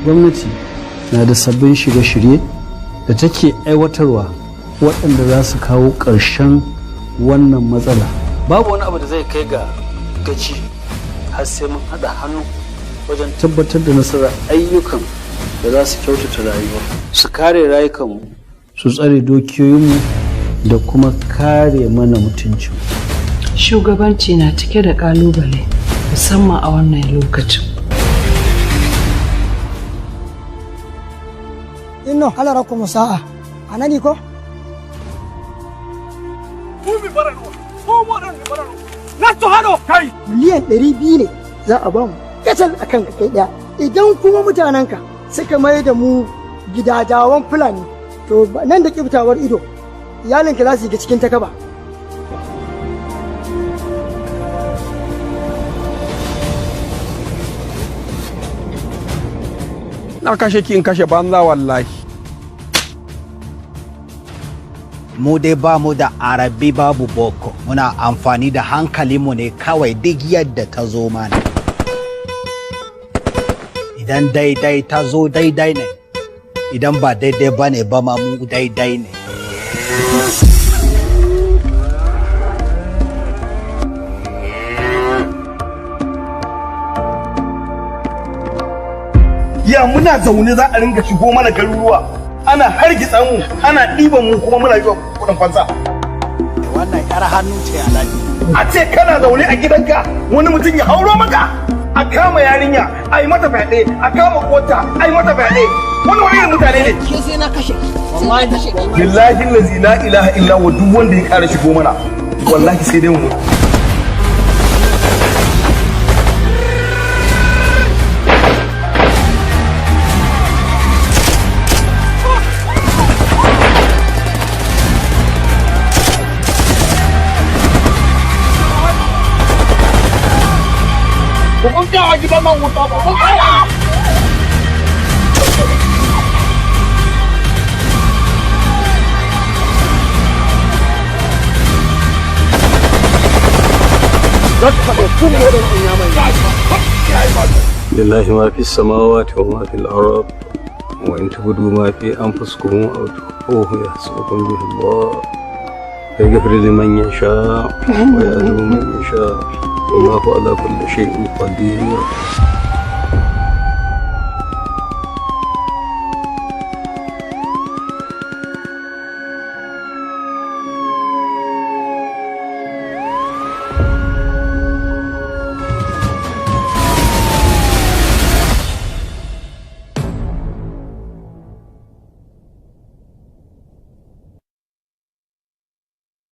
Gwamnati na da sabbin shirye-shirye da take aiwatarwa waɗanda za su kawo ƙarshen wannan matsala. Babu wani abu da zai kai ga gaci har sai mun haɗa hannu wajen tabbatar da nasarar ayyukan da za su kyautata rayuwa, su kare rayukanmu, su tsare dukiyoyinmu da kuma kare mana mutuncin. Shugabanci na cike da kalubale, musamman a wannan lokacin. Inno ala rakko mo sa'a a nani ko. 200,000,000 ne za a bamu kacal a kan kai ɗaya. Idan kuma mutanenka suka mai da mu gidadawan Fulani, to nan da kiftawar ido iyalinka za su yi cikin takaba. Na kashe ki in kashe banza wallahi. Mu dai ba mu da Arabi, babu boko, muna amfani da hankalinmu ne kawai duk yadda ta zo mana. Idan daidai ta zo daidai ne, idan ba daidai ba ne ba ma mu daidai ne. Ya muna zaune za a ringa shigo mana garuruwa, ana hargitsa mu, ana ɗiban mu, kuma muna yi wa kuɗin fansa? Wannan yar hannu ce, Alhaji. A ce kana zaune a gidanka wani mutum ya hauro maka, a kama yarinya a yi mata fyaɗe, a kama kota a yi mata fyaɗe. Wani irin mutane ne? Ke sai na kashe, sai na kashe. Billahi allazi la ilaha illa wa, duk wanda ya ƙara shigo mana wallahi sai dai mu mutu. لله ما في السماوات وما في الأرض، وإن تبدوا ما في أنفسكم أو تخفوه يحسبكم به الله، فيغفر لمن يشاء ويعذب من يشاء، والله على كل شيء قدير.